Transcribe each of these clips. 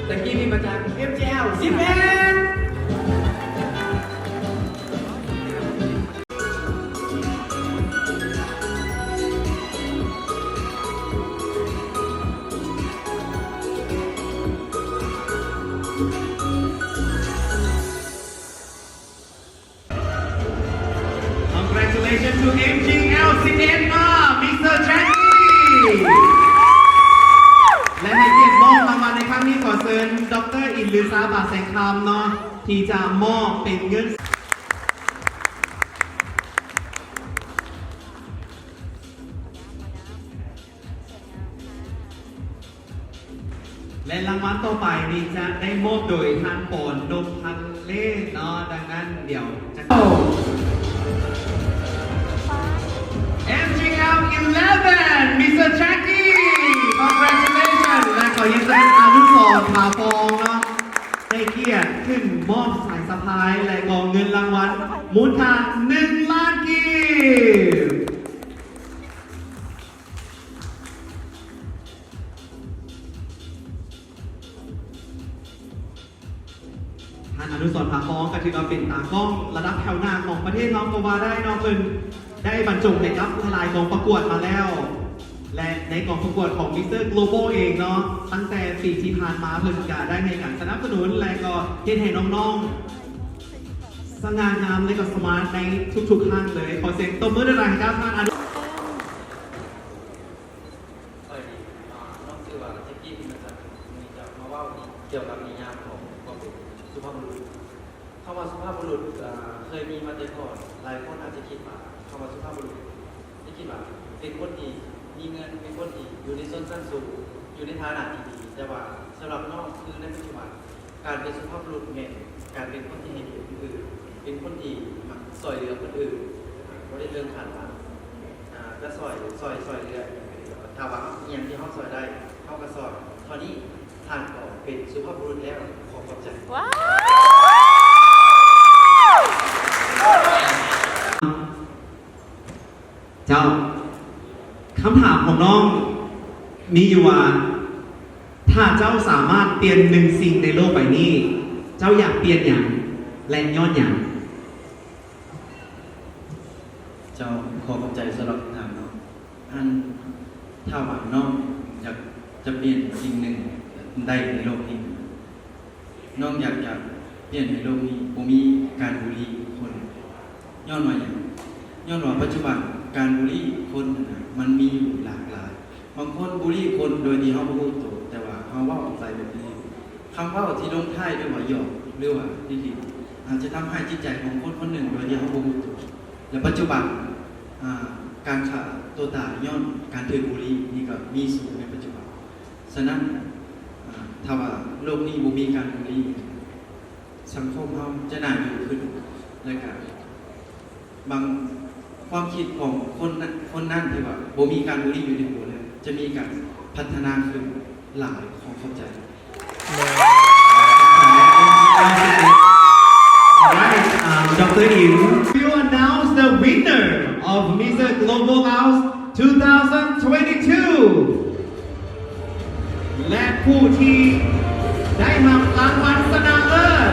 ຕະກີ້ນີ້ມາຈາກ ເອັມຈີແອລ ສິບເອັດ. Congratulations to ເອັມຈີແອລ ສິບເອັດ ເນາະ ມິສເຕີ ແຈັກກີ້ ແລະ ໃຫ້ກຽດມອບລາງວັນໃນຄັ້ງນີ້ ຂໍເຊີນ ດອກເຕີ ອິນ ລືຊາ ບາແສງຄຳ ເນາະ ທີ່ຈະມອບເປັນເງິນ ແລະ ລາງວັນຕໍ່ໄປນີ້ຈະໄດ້ມອບໂດຍທ່ານ ປອນ ນົບພັນເລດ ເນາະ, ດັ່ງນັ້ນດຽວຈະ ເອັມຈີແອລ ອີເລເວັນ ມິສເຕີ ແຈັກກີ້ congratulations ແລະ ຂໍຮຽນເຊີນ ອະນຸສອນ ຜາຟອງ ເນາະ ໃຫ້ກຽດຂຶ້ນມອບສາຍສະພາຍ ແລະ ກໍເງິນລາງວັນມູນຄ່າໜຶ່ງລ້ານກີບ. ທ່ານ ອະນຸສອນ ຜາຟອງ ກໍຖືວ່າເປັນຕາກ້ອງລະດັບແຖວໜ້າຂອງປະເທດເຮົາກໍວ່າໄດ້ເນາະ, ເພິ່ນໄດ້ບັນຈົງໃຫ້ກັບຫຼາຍໆກອງປະກວດມາແລ້ວ ແລະ ໃນກອງປະກວດຂອງ Mister Global ເອງເນາະ, ຕັ້ງແຕ່ປີທີ່ຜ່ານມາເພິ່ນກະໄດ້ໃຫ້ການສະໜັບສະໜູນ ແລະ ກໍເຮັດໃຫ້ນ້ອງໆສະຫງ່າງາມ ແລະ ກໍສະມາດໃນທຸກໆຄັ້ງເລີຍ. ຂໍສຽງຕົບມືດັງໆໃຫ້ກັບທ່ານ ອະນຸ ສະບາຍດີ ອາ ນ້ອງຊື່ວ່າ ແຈັກກີ້ ພິມມະຈັນ ມື້ນີ້ຈະມາເວົ້າກ່ຽວກັບນິຍາມຂອງຄວາມເປັນສຸພາບບຸລຸດ. ຄຳວ່າສຸພາບບຸລຸດ ອາ ເຄີຍມີມາແຕ່ກ່ອນ, ຫຼາຍຄົນອາດຈະຄິດວ່າຄຳວ່າສຸພາບບຸລຸດ ຈະຄິດວ່າເປັນຄົນທີ່ມີເງິນ, ເປັນຄົນທີ່ຢູ່ໃນຊົນຊັ້ນສູງ, ຢູ່ໃນຖານະທີ່ດີ, ແຕ່ວ່າສຳລັບນ້ອງ ຄືໃນປັດຈຸບັນ ການເປັນສຸພາບບຸລຸດແມ່ນການເປັນຄົນທີ່ໃຫ້ກຽດຄົນອື່ນ, ເປັນຄົນທີ່ມັກຊ່ອຍເຫຼືອຄົນອື່ນ, ບໍ່ໄດ້ເລື່ອງຂັ້ນວ່າ ອາ ຈະຊ່ອຍ ຊ່ອຍ ຊ່ອຍເຫຼືອອີ່ຫຍັງກໍດີ, ຖ້າວ່າເຮົາ ອີ່ຫຍັງທີ່ເຮົາຊ່ອຍໄດ້ ເຮົາກໍຊ່ອຍ. ເທົ່ານີ້ທ່ານກໍເປັນສຸພາບບຸລຸດແລ້ວ. ຂໍຂອບໃຈ. ວ້າວ ເຈົ້າ, ຄຳຖາມຂອງນ້ອງມີຢູ່ວ່າ ຖ້າເຈົ້າສາມາດປ່ຽນໜຶ່ງສິ່ງໃນໂລກໃບນີ້ ເຈົ້າຢາກປ່ຽນຫຍັງ ແລະ ຍ້ອນຫຍັງ? ເຈົ້າ, ຂໍຂອບໃຈສຳລັບຄຳຖາມເນາະ. ອັນ ຖ້າວ່ານ້ອງຢາກຈະປ່ຽນສິ່ງໜຶ່ງໄດ້ໃນໂລກນີ້ ນ້ອງຢາກຈະປ່ຽນໃຫ້ໂລກນີ້ບໍ່ມີການບູລີຄົນ. ຍ້ອນວ່າຫຍັງ? ຍ້ອນວ່າປັດຈຸບັນການບູລີຄົນນັ້ນນະ ມັນມີຢູ່ຫຼາກຫຼາຍ. ບາງຄົນບູລີຄົນໂດຍທີ່ເຮົາບໍ່ຮູ້ໂຕ, ແຕ່ວ່າເຮົາເວົ້າອອກໄປແບບນີ້ ຄຳເວົ້າທີ່ລົງທ້າຍດ້ວຍວ່າຫຍອກ ຫຼືວ່າຫຼິ້ນໆ ອາດຈະທຳຮ້າຍຈິດໃຈຂອງຄົນຄົນໜຶ່ງໂດຍທີ່ເຮົາບໍ່ຮູ້ໂຕ. ແລະ ປັດຈຸບັນ ອາ ການຂ້າຕົວຕາຍຍ້ອນການຖືກບູລີນີ້ກໍມີສູງໃນປັດຈຸບັນ. ສະນັ້ນ ອາ ຖ້າວ່າໂລກນີ້ບໍ່ມີການບູລີ ສັງຄົມເຮົາຈະໜ້າຢູ່ຂຶ້ນ ແລະ ກະບາງຄວາມຄິດຂອງຄົນນັ້ນ ຄົນນັ້ນທີ່ວ່າບໍ່ມີການບູລີຢູ່ໃນຫົວແລ້ວ ຈະມີການພັດທະນາຂຶ້ນຫຼາຍ. ຂໍຂອບໃຈ. All right, um, Dr. Im, we will announce the winner of Mister Global Laos two thousand twenty-two. ແລະ ຜູ້ທີ່ໄດ້ຮັບລາງວັນຊະນະເລີດ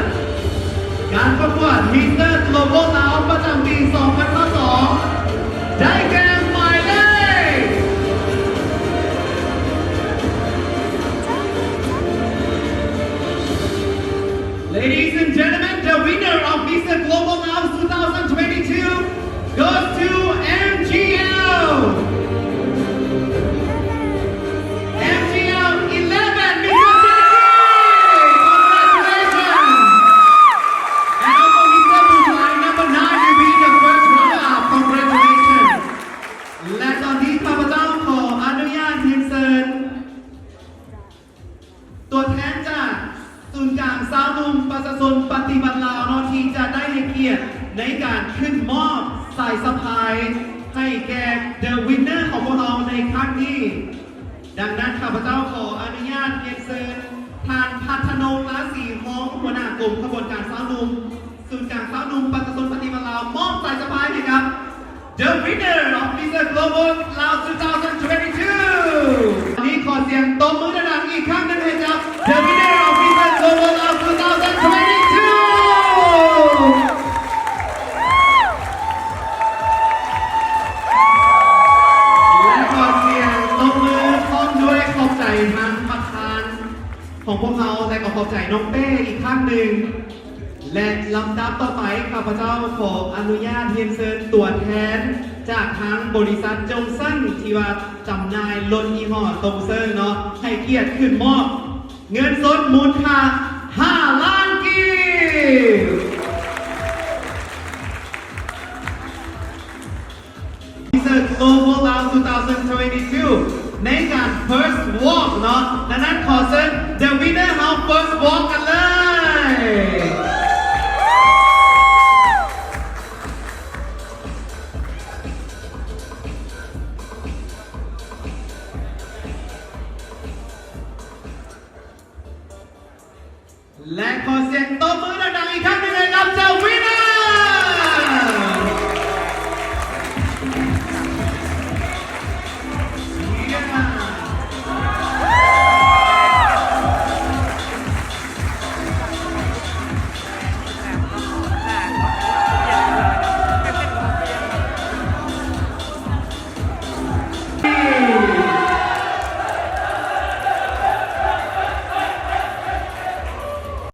ການປະກວດ Mister Global Laos ປະຈຳປີສອງພັນຊາວສອງ ໄດ້ແກ່ໝາຍເລກ Ladies and gentlemen, the winner of Mister Global Laos two thousand twenty-two goes to M G L. M G L eleven, Mister Jackie. Congratulations. And also Mister Bullseye number nine will be the first runner-up. Congratulations. ແລະ ຕອນນີ້ຂ້າພະເຈົ້າຂໍອະນຸຍາດຮຽນເຊີນ ຕົວແທນຈາກສູນກາງຊາວໜຸ່ມປະຊາຊົນປະຕິວັດລາວເນາະ ທີ່ຈະໄດ້ໃຫ້ກຽດໃນການຂຶ້ນມອບສາຍສະພາຍໃຫ້ແກ່ The Winner ຂອງພວກເຮົາໃນຄັ້ງນີ້. ດັ່ງນັ້ນ ຂ້າພະເຈົ້າຂໍອະນຸຍາດຮຽນເຊີນທ່ານ ພັດທະນົງ ລາສີ ຮອງຫົວໜ້າກົມຂະບວນການຊາວໜຸ່ມ ສູນກາງຊາວໜຸ່ມປະຊາຊົນປະຕິວັດລາວ ມອບສາຍສະພາຍໃຫ້ກັບ The winner of Mister Global Laos two thousand twenty-two. ນີ້ຂໍສຽງຕົບມືດັງໆອີກຄັ້ງໜຶ່ງໃຫ້ກັບ The winner of Mister ຂໍຂອບໃຈນ້ອງເປ້ອີກຄັ້ງໜຶ່ງ ແລະ ລຳດັບຕໍ່ໄປ ຂ້າພະເຈົ້າຂໍອະນຸຍາດຮຽນເຊີນຕົວແທນຈາກທາງບໍລິສັດຈົງເຊິ່ງ ທີ່ວ່າຈຳໜ່າຍລົດຍີ່ຫໍ້ຕົງເຊິ່ງເນາະ ໃຫ້ກຽດຂຶ້ນມອບເງິນສົດມູນຄ່າຫ້າລ້ານກີບ. Mister Global Lao two thousand twenty-two ໃນການ First Walk ເນາະ ດັ່ງນັ້ນຂໍເຊີນ The Winner of First Walk ກັນເລີຍ. ແລະ ຂໍສຽງຕົບມືດັງໆອີກຄັ້ງໜຶ່ງໃຫ້ກັບ The Winner